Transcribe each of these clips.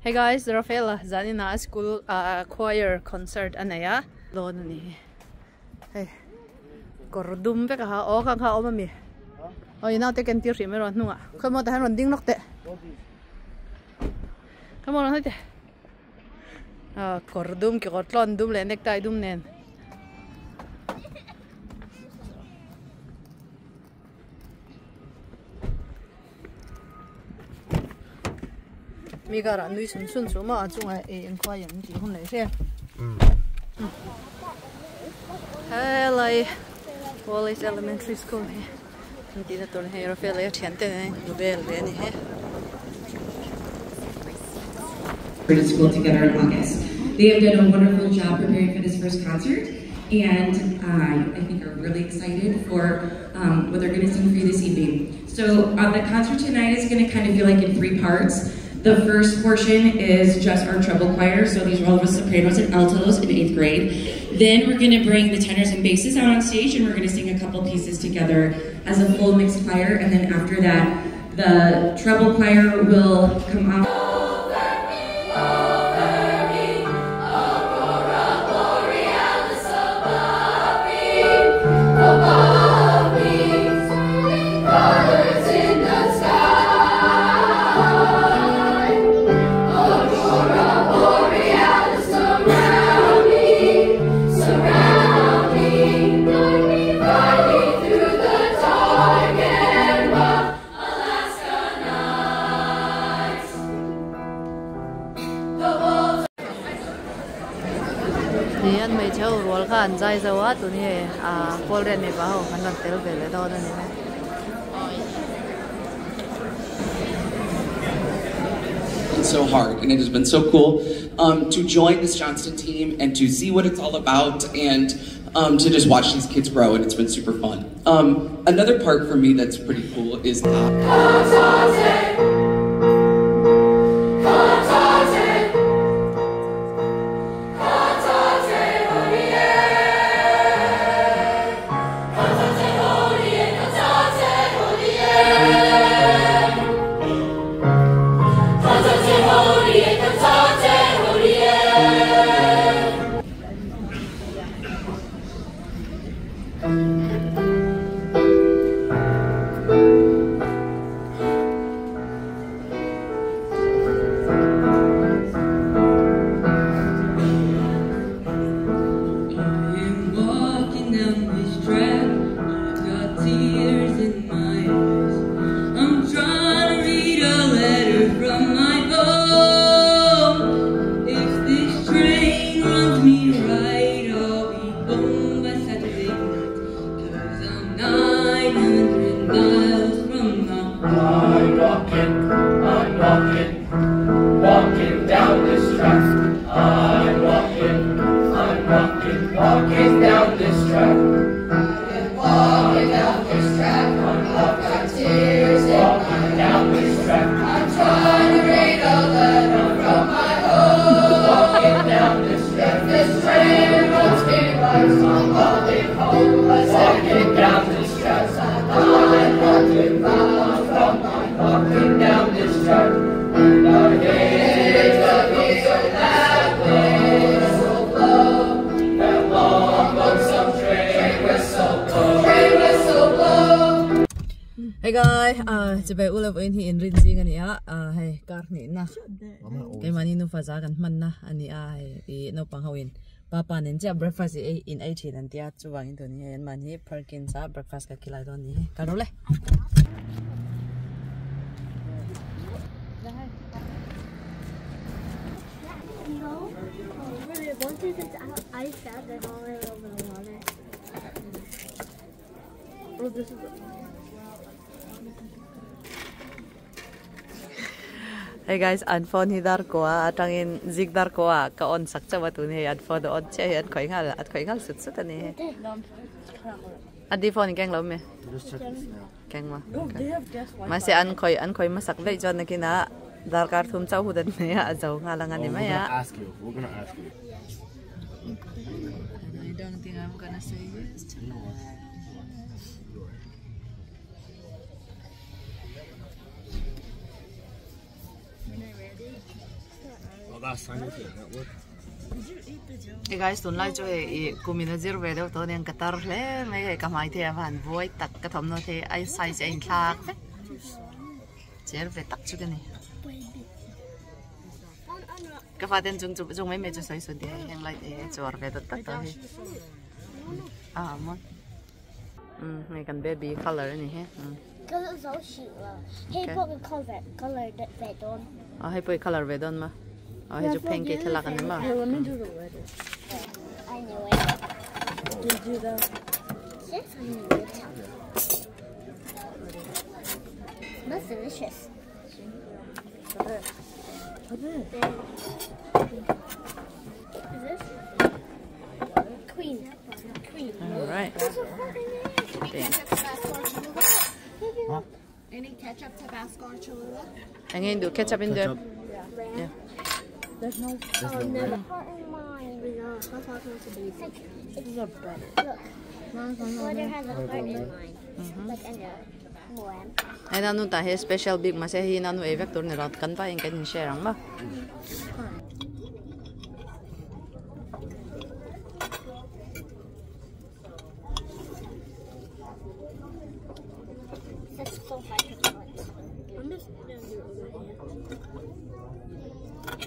Hey guys, Rafaela zanina school ah choir concert a nei a dawn a ni hi hei kawr dum vek a ha aw kha kha a awm a mi aw i naute ken tir hrih mai rawh hnungah khawimaw tah hian rawn ding lawk teh khawimaw rawn hawi teh ah kawr dum kekawr tlawn dum leh necktie dum nen. Mi karah nui sun sun chu maw a chungah ei an khuai ang tih hun leh hre. Helai Wallace Elementary School hi an tihna tur hei Rafael leh a thiante nen an vel ve a ni he. School together in August. They have done a wonderful job preparing for this first concert and uh, I think are really excited for um, what they're going to sing for you this evening. So uh, the concert tonight is going to kind of feel like in three parts. The first portion is just our treble choir, so these are all of us sopranos and altos in eighth grade. Then we're gonna bring the tenors and basses out on stage and we're gonna sing a couple pieces together as a full mixed choir. And then after that, the treble choir will come up. Tihian hmeichhe ho rual kha an zai zo a tun hi hei ah pawl riat mipa ho an rawn tel ve leh dawn a ni mai. So hard and it has been so cool um to join this Johnston team and to see what it's all about and um to just watch these kids grow and it's been super fun. Um another part for me that's pretty cool is Hey guys, ah chibai ula vawiin hi inrin zing a ni a, ah hei kar hnihna keimahni nufa za kan hmanna a ni a hei ih naupang ho in papa nen chiah breakfast i ei in ei thin an tia chuvangin tun hi hei an mahni Perkins a breakfast ka khilai dawn a ni hi ka rawh le. Hey guys an phone hi dar kua atangin zik dar kua ka on sak chauh a tun hei an phone a on chiah hi an khawih nghal an khawih nghal sut sut a ni hei a di phone keng lo mi keng ma mahse an khawih an khawih hmasak daih chuan nakinah darkar thum chauh hun an nei a a zo nghal ang a ni mai a. I don't think I'm gonna say yes tonight. Hey guys tunlai chu hei ih kumin a zir ve deuh tawh aniang ka tar hle mai hei ka hmai te a van buai tak ka thawmhnaw te a size a inthlak vek cher ve tak chu ka ni ka faten chung chu chung mai mai chu sawi sawn tih hei heng light hi a chawr ve dawt dawt tawh hei a mawi umm hei kan baby colour a ni he umm a hei pawh i colour ve dawn ma a hei chu pancake thlalak a ni ma Alright. Any ketchup, Tabasco, or Cholula? Anh em được ketchup in there. Yeah. There's no. There's no red. Heart in mine. It's a better. Look. Water has a heart in mine. Like in a one. Hei nanu tah hi special bik mahse hei hi nanu ei vek tur ni lo kan vaiin kan in share ang maw.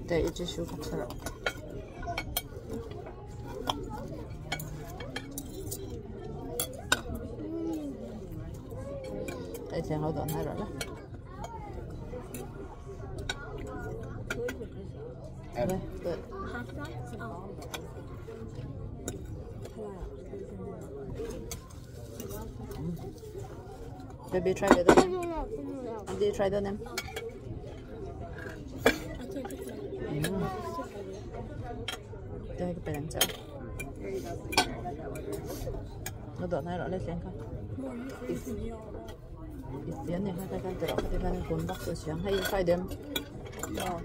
Te i tissue kha chhe rawh. Hei thleng lo dawn hai rawh le. Good. Baby, try the other one. Did you try the name? Đây cái bên chợ. Nó đỏ này rõ lên xem coi. Ít này hai cái cái rõ cái bên cuốn bắc rồi sáng hay fry them. Yeah.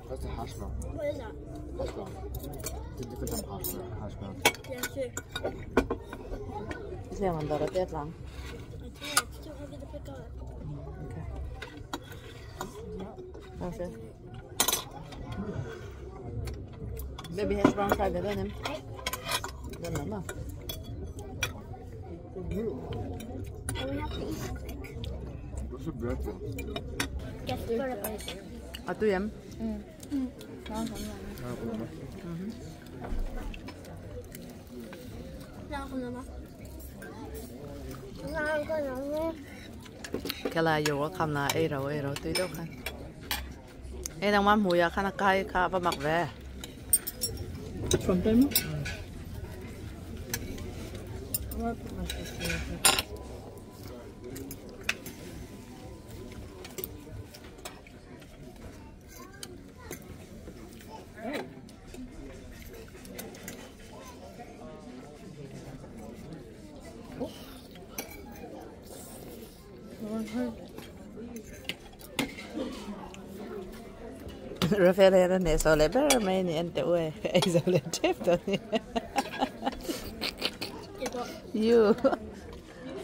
That's a hash brown. What is that? Hash brown. It's a different type of hash brown. Hash brown. Yeah, sure. Xem mình đỏ tết lắm. I can't. It's too heavy to pick up. Okay. Okay. Baby hash brown fry better than Gần lắm à? And we have to eat quick. What's the bread though? Guess for the place. À tôi em. Cái là dù có khăm là ấy rồi tôi đâu khăn. Ê đang mang mùi à khăn cái khá và mặc về. From them? Rafael hian a hneh sawh leh ber mai a ni en teh u e ei zo leh tep tawh a ni you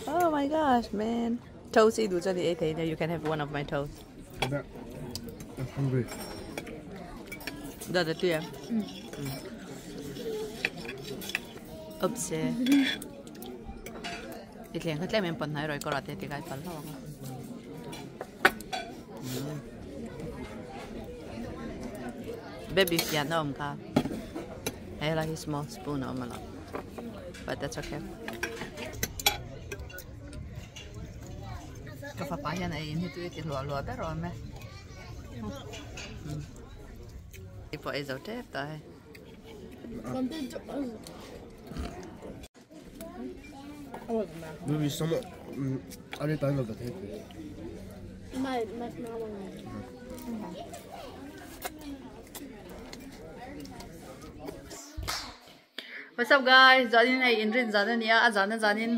oh my gosh man toast i duh chuan i ei thei nia you can have one of my toast I'm hungry da da tui em oops i thleng kha tlem em pawn hnai rawih kawr ah te ti kai pal hlauh ang a. Baby fian a awm kha hei helai hi small spoon a awm a lo but that's okay ka fapa hian a in hi tui a ti hluah hluah ber awm e hei pawh ei zo tep ta hei. Maybe some I didn't know that My my small one. What's up guys? Zanin hei inrin zan ania a zan a zanin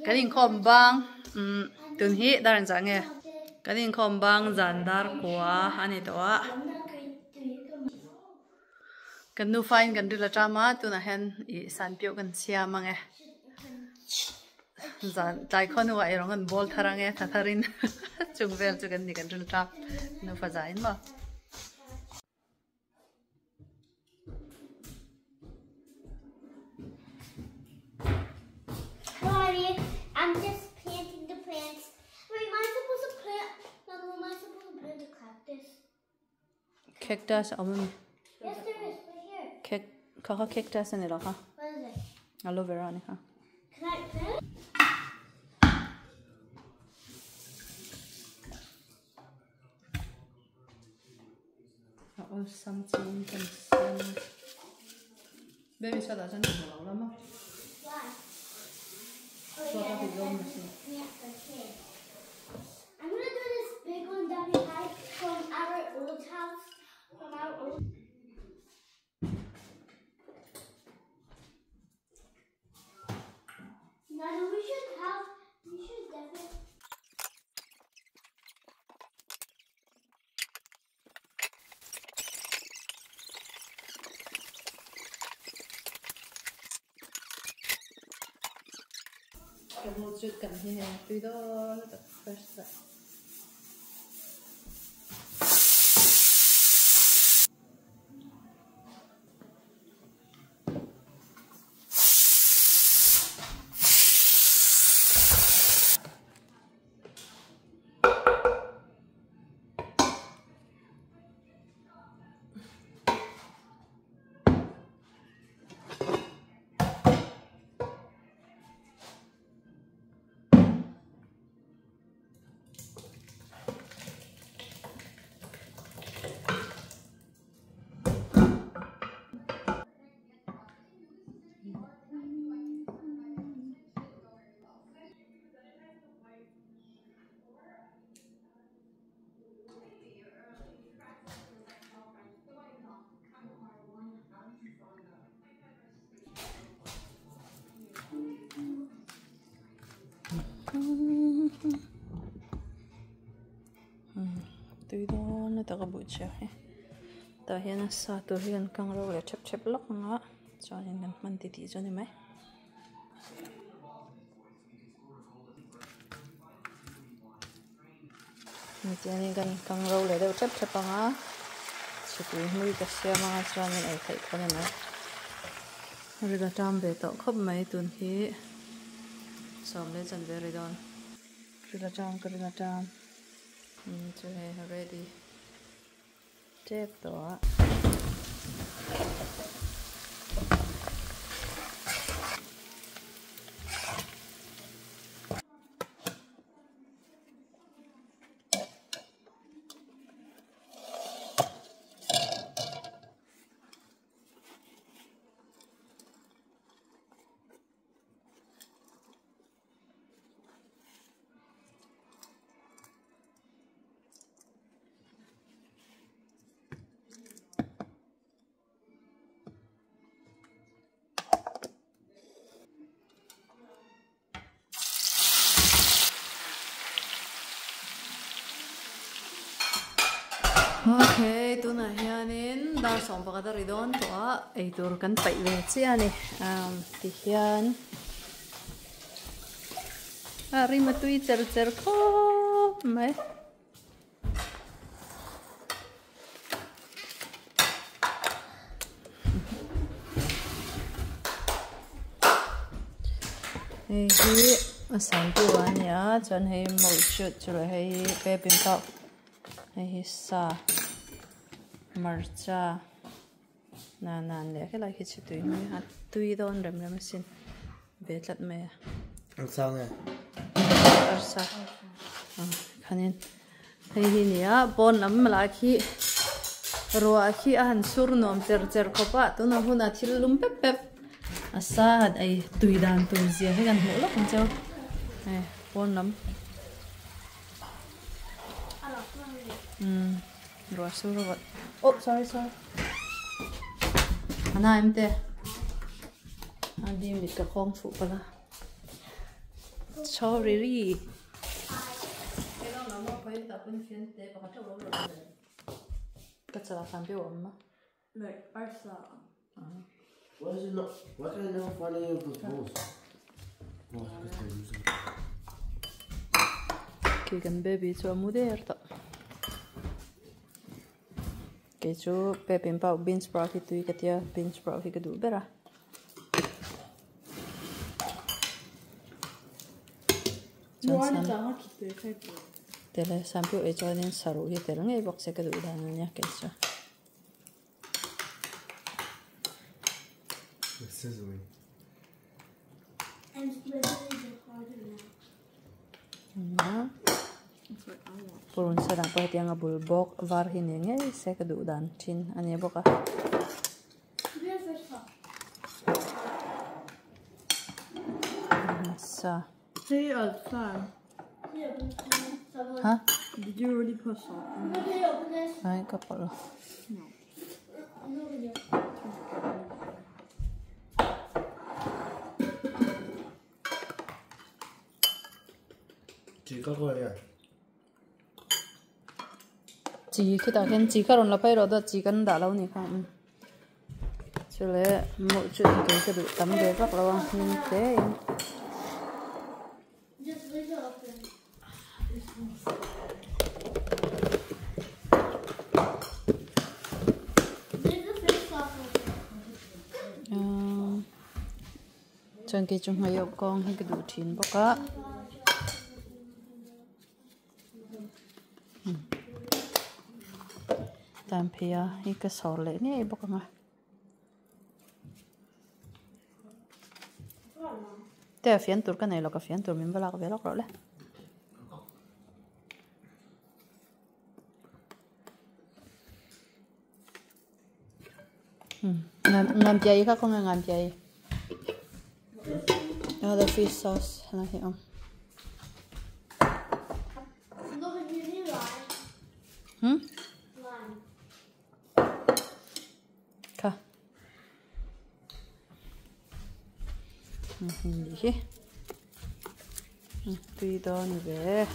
kan inkhawm bang umm tun hi dar an zah nge kan inkhawm bang zan dar kua a ni tawh a kan nufa in kan ril aṭam a tunah hian ih sanpiau kan siam ang e zan tlai khaw hnuah erawh an bawl thar ang e thla tharin chung vel chu kan ni kan ril ṭam nufa zah in maw. Cactus a awm a mi? Yes there is, right here. Kek kha kha cactus a ni lo kha. What is it? Aloe vera a ni kha. Can I can I? A awlsam chiin kan siam a. Baby chhuatah chuan hmu lo la maw? Why? Oh Chhuat a yeah, hit dawn that's machine. yeah, okay. I'm gonna do this big one that we had from our old house. From our old. Nana, we should have. We should definitely. Ka hmuh chu kan hi hei a tui dawn lutuk first ah. Tui dawn a taka buh chhiah hi tah hian a sa tur hi kan kang ro leh thep thep lawk ang a chuanin kan hman titih chu a ni mai. Tihianin kan kang ro leh deuh thep thep ang a chhipui hmui ka siam ang a chuanin ei theih pawh a ni mai. Rila ṭam ve tawh khawp mai tun hi sawm leh chanve ri dawn. Rila ṭam ka rila ṭam chu hei ready tep tawh a. Okay, tunah hianin dar sawm pakhat a ri dawn tawh a, eitur kan paih ve chiah a ni. Um, tihian a rim a tui cher cher khawp mai. Hei hi a samtu a ni a chuan hei mawlhchut chu leh hei hi pepin pawh hei hi sa hmarcha nan leh helai khi chu tui hmel a tui dawn rem rem asin ve tlat mai a. Arsa nge? Arsa. Khanin hei hi nia pawn lam lai khi ruah khi a han sur nuam cher cher khawp a tuna huna thil lum pep pep a sa han ei tui dan tur zia hi kan hmuh lawk ang cheu hei pawn lam umm ruah sur a vawt oh sorry sorry a na em te a dim mit ka khawng fuh palh a sorry ri. Ka chalah khan deuh a awm a. Like arsa. Why is it not? Why can I never find any of those balls? Oh, because they're using. Khi kan baby chu a mu der tawh. Kei chu pep in pawh bean sprout hi tui ka tia bean sprout hi ka duh ber a. Chuan sam tele sam pawh ei chuanin saruh hi tel ngei bawk se ka duh dan ania kei chu. sizzling. And it's literally just harder now. Purun sa dang pawh hetiang a bul bawk var hi ni ngei se ka duh dan thin a ni bawk a. Sa. Ha? Did you already put salt in it? Ai ka pawlh lo. Chi ka kawi a. Chi khitah khian chi kha rawn la phei rawh dawt chi kan dah lo ni kha umm chule mawlh chu kei ka duh tam ve vak lo a hming te in. Chuan kei chu hmeiawk kawng hi ka duh thin bawk a. Tan phei a hi ka sawr leh ngei bawk ang a. Te a fian tur ka nei lo ka fian tur min va lak ve lawk rawh le. Ngam piai kha khawnge ngam piai. The fish sauce na hi awm. Hmm? Kha. Ni hi. Tui dawn ve.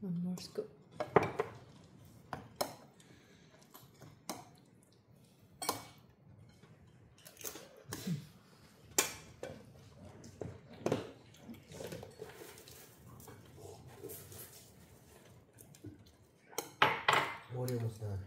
One more scoop. What was that?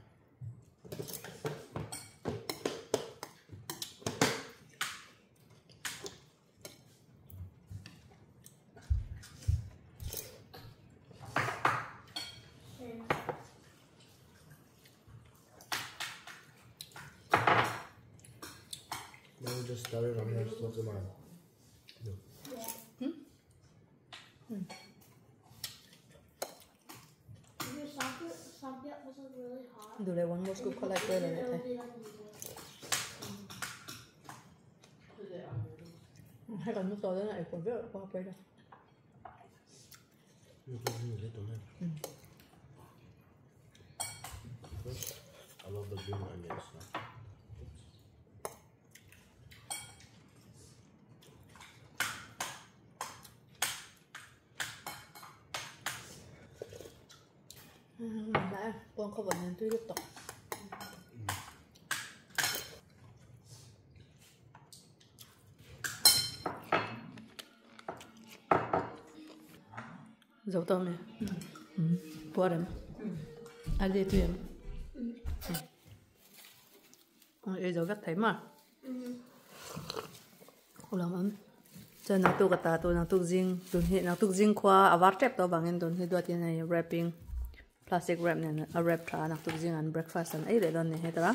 Now we just started on here, so tomorrow. No. Hmm? Hmm. Do they want more scoop like that? Hay còn nước rồi đấy này còn rất là qua đây. I love the green onions. Lại con không vẫn tuy tiếp tục. Dấu tôm này. Bữa em. Ăn gì tụi em? Ê dấu vết thấy mà. Làm ăn. Cho nó tu cả ta, nó tu riêng, tuần hiện nó tu riêng qua, à vắt trép tao bằng em tuần hiện đuổi tiền này wrapping. Plastic wrap này, a wrap tra nak tuk jing an breakfast an ei le don ni hetara.